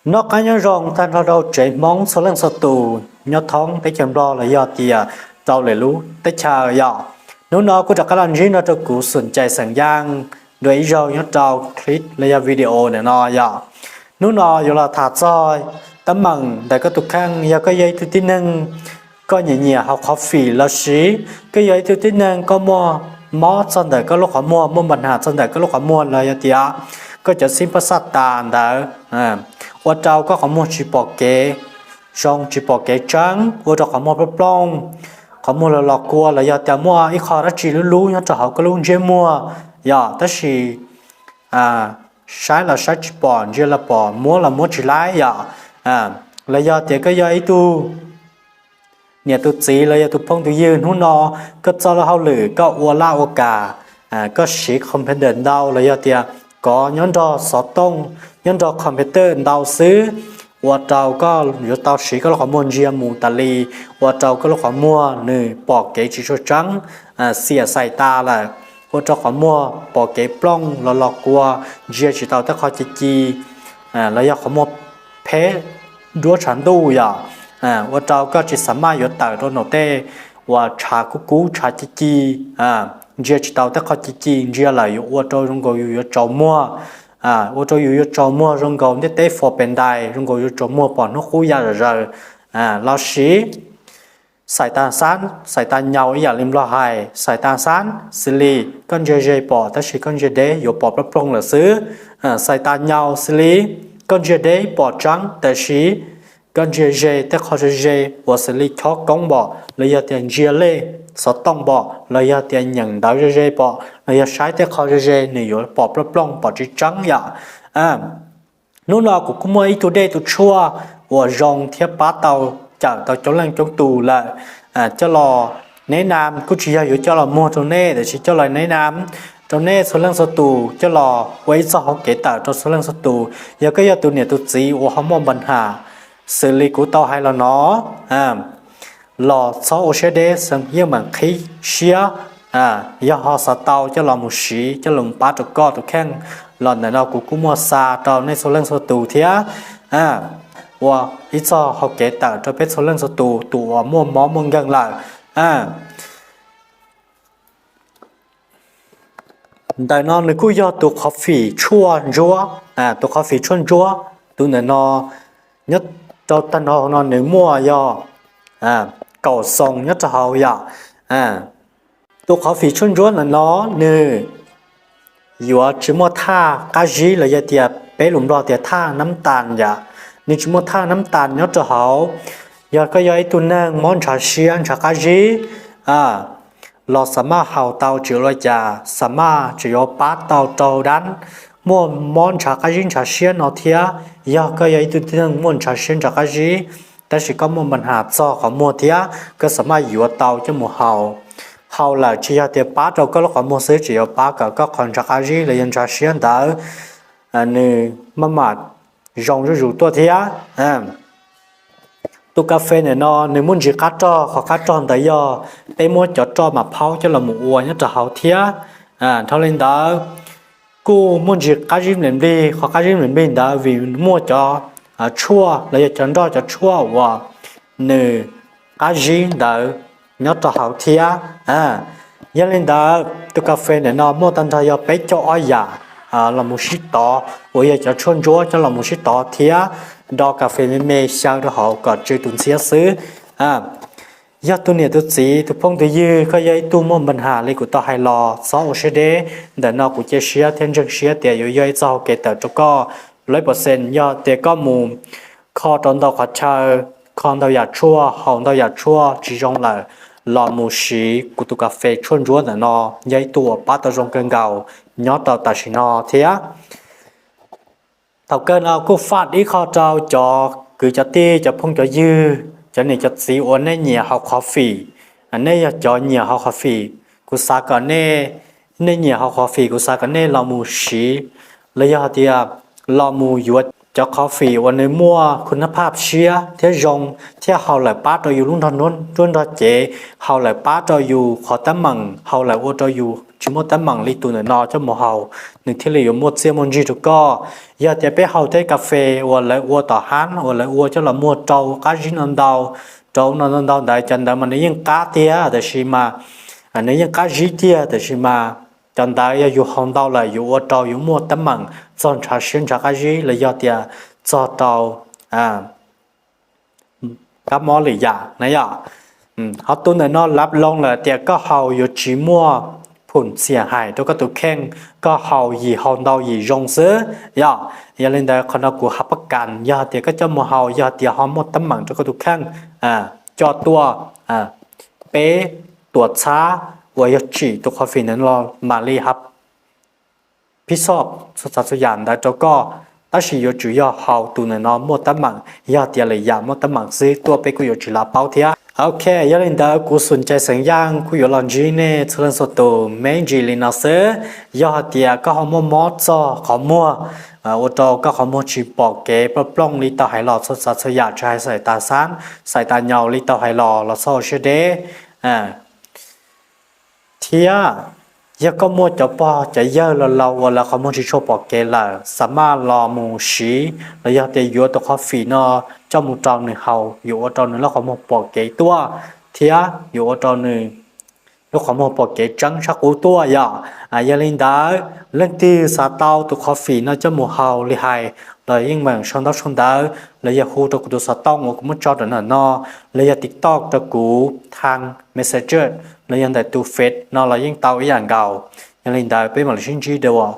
Noj qab nyob zoo tag nrho rau tsev Hmoob txhua leej txhua tus nyob thoob teb chaws Nplog los yog tias rau lwm lub teb chaws yom. Hnub no kuj rov qab los ntsib nrog rau kuv Xoom Cais xeem Yaaj dua ib zaug nyob rau clip los yog video ntawm no yom. Hnub no yuav los tham txog teeb meem ntawm koj tus kheej, yog koj yog ib tug tib neeg koj nyiam nyiam haus qhov fim lossis koj yog ib tug tib neeg koj muaj mob txog ntawm koj lub qhov muag, muaj npa nham txog ntawm koj lub qhov muag los yog tias koj cov xib pab xaj tas ntawd ua rau koj qhov muag tsis pom kev zoo, tsis pom kev tseeb, ua rau qhov muag plooj plooj, qhov muag los los kua los yog tias muaj ib qho dab tsi lub lub nyob rau hauv koj lub ntsiab muag yom, tab sis saib los saib tsis pom, ntsia los pom, muab los muab tsis laib yom. Los yog tias koj yog ib tug niam tus txiv los yog tus phooj tus ywg, hnub no koj txoj lub hauj lwm koj ua laj ua kam, koj siv computer ntau los yog tias kov nyob nrog xov tooj, nyob nrog computer ntau xwb, ua rau koj yuav tau siv koj lub qhov muag ntsia mus tas li, ua rau koj lub qhov muag nws pom kev tsis tshua tseeb, xiam xais tas lawm, ua rau qhov muag pom kev plooj los los kua, ntsia tsis tau tej qhov ci ci, los yog qhov muag pheb duab tshav ntuj yom, ua rau koj tsis xa maj yuav tawm rau nraum tej uas tshav kub kub tshav ci ci, ntsia tsis tau tej qhov ci ci, ntsia lawm yuav ua rau zoo nkaus yus yuav tsaus muag, ua rau yus yuav tsaus muag zoo nkaus ntiaj teb fo pes ntais, zoo nkaus yuav tsaus muag pom hnub qub ya zom zaws, lossis xais tas xab, xais tas nyau ib yam li Nplog hais, xais tas xab xws li koj ntsia ze pom tab sis koj ntsia deb yuav pom plooj plooj lawm xwb. Xais tas nyau xws li koj ntsia deb pom tseeb tab sis koj ntsia ze tej qho ze ze uas xws li chob koob pom los yog tias ntsia lej xov tooj pom los yog tias nyeem ntawv ze ze pom los yog saib tej qho ze ze nws yuav pom plooj plooj pom tsis tseeb yom. Hnub no kuv kuj muaj ib tug dej tus tshuaj uas zoo thiab pab tau cawm tau coob leej coob tus lawm coj los neb nam, kuj tsis yog yuav coj los muag rau nej tiam sis coj los neb nam rau nej txhua leej txhua tus, coj los ua ib txoj hauv kev tawm rau txhua leej txhua tus. Yog koj yog tus niam tus txiv uas ho muaj npa nham xws li kuv tau hais los no los txhob ua siab deb, yeej meem qhib siab. Yog ho xav tau coj los mus siv, coj los mus pab rau koj tus kheej los ntawm no kuv kuj muaj xa rau nej txhua leej txhua tus thiab, ua ib txoj hauv kev tawm rau peb txhua leej txhua tus, tus uas muaj mob muaj nkeeg lawm. Ntawm no nws kuj yog tus qhov fim tshuaj ntsuab, tus qhov fim tshuaj ntsuab, tus ntawm no nyob rau tag nrho no nws muaj yog kaum xoo nyob rau hauv yom. Tus qhov fim tshuaj ntsuab ntawm no nws yuav tsis muaj thaj qab zib los yog tias peb lus Nplog tias thaj nab tas yom, nws tsis muaj thaj nab tas nyob rau hauv. Yog koj yog ib tug neeg mob ntshav siab ntshav qab zib los xa maj haus tau tsis ua li cas, xa maj tseem yuav pab tau rau dab muaj mob ntshav qab zib ntshav siab no thiab. Yog koj yog ib tug tib neeg muaj ntshav siab ntshav qab zib tab sis koj muaj npa nham txog qhov muag thiab koj xa maj yuav tau coj mus haus. Haus lawm tsis yog tias pab rau koj lub qhov muag xwb, tseem yuav pab kom koj qhov ntshav qab zib los yog ntshav siab ntawd nws maj mam zoo zuj zus tuaj thiab. Tus kas fes ntawm no nws muaj ntsis qab rog, qhov qab rog ntawd yog peb muab cov roj mas phaub coj los mus ua nyob rau hauv thiab. Dhau li ntawd kuj muaj ntsis qab zib nplim nplig, qhov qab zib nplim nplig ntawd vim muaj cov tshuaj los yog cov nroj cov tshuaj uas nws qab zib ntawd nyob rau hauv thiab. Yog li ntawd tus kas fes ntawm no muaj tag nrho yog peb caug ob yam los mus sib tov uas yog cov tshuaj ntsuab coj los mus sib tov thiab do kas fes me me xyaw rau hauv kom tsw tus ntxhiab xwb. Yog tus niam tus txiv tus phooj tus ywg koj yog ib tug muaj npa nham li kuv tau hais los txhob ua siab deb, ntawm no kuv cia siab thiab ntseeg siab tias yuav yog ib txoj hau kev tawm rau koj. Lawv pov xees yog tias koj mus kho rau ntau qhov chaw, kho ntau yam tshuaj, haus ntau yam tshuaj tsis zoo lawm los mus siv kuv tus kas fes tshuaj ntsuab ntawm no, yog ib tug uas pab tau zoo kawg nkaus nyob rau tam sim no thiab. Thaum kawg no kuj faj ib qho rau cov kwv cov tij cov phooj cov ywg cov niam cov txiv uas nej nyiam haus qhov fim, nej yog cov nyiam haus qhov fim, kuv xav kom nej, nej nyiam haus qhov fim kuv xav kom nej los mus siv los yog tias los mus yuav cov qhov fim uas nws muaj khun nab phaj siab thiab zoo thiab haus lawm pab rau yus lub nrog nruab nrog cev, haus lawm pab rau yus qhov teeb meem, haus lawm ua rau yus tsis muaj teeb meem li tus ntawm no coj mus haus, nws thiaj li yuav muaj txiaj muaj ntsig rau koj. Yog tias peb haus tej kas fes uas lawv ua tom hab uas lawv ua coj los muag rau qab zib no ntau, rau no ntau ntawd, cov ntawd mas nws yeej qab tiag tab sis mas, nws yeej qab zib tiag tab sis mas cov ntawd yog yus haus ntau lawm yuav ua rau yus muaj teeb meem txog ntshav siab ntshav qab zib los yog tias txog rau kab mob lwm yam na yom. Ho tus ntawm no lav loo lawm tias koj haus yuav tsis muaj phum txiam hais rau koj tus kheej, koj haus yim haus ntau yim zoo xwb yom. Yog li ntawd qhov no kuv hab pab kas, yog tias koj coj mus haus yog tias ho muaj teeb meem rau koj tus kheej, coj tuaj peb tuam txhab uas yog tsim tus coffee ntawd los mam li hab phib xoj txhua tsav txhua yam ntawd rau koj. Tab sis yuav tsum yog haus tus ntawm no muaj teeb meem, yog tias lwm yam muaj teeb meem xwb tuaj peb kuj yuav tsis lav paub thiab. Ok, yog li ntawd kuv Xum Cai Xeem Yaj kuj yuav los ntsib nej txhua leej txhua tus me ntsis li no xwb. Yog hais tias koj ho muaj mob txog qhov muag, ua rau koj qhov muag tsis pom kev plooj plooj li tau hais los txhua tsav txhua yam, tsis hais xaim tas xab xaim tas nyaus li tau hais los los txhob ua siab deb. Thiab yog koj muaj cov pog cov yawg laus laus uas lawv qhov muag tsis tshua pom kev lawm, xav maj los mus siv los yog tias yuav tus coffee no coj mus rau nws haus yuav ua rau nws lub qhov muag pom kev tuaj, thiab yuav ua rau nws lub qhov muag pom kev tseeb tshaj qub tuaj yom. Yog li ntawd leej twg xav tau tus coffee no coj mus haus li hais los yeej meem sau ntaub sau ntawv los yog hu rau kuv tus xov tooj uas kuv muab tso rau ntawm no, los yog TikTok rau kuv tag Messenger, los yog ntawm tus Face no los yeej tau ib yam nkaus. Yog li ntawd peb mam li sib ntsib dua.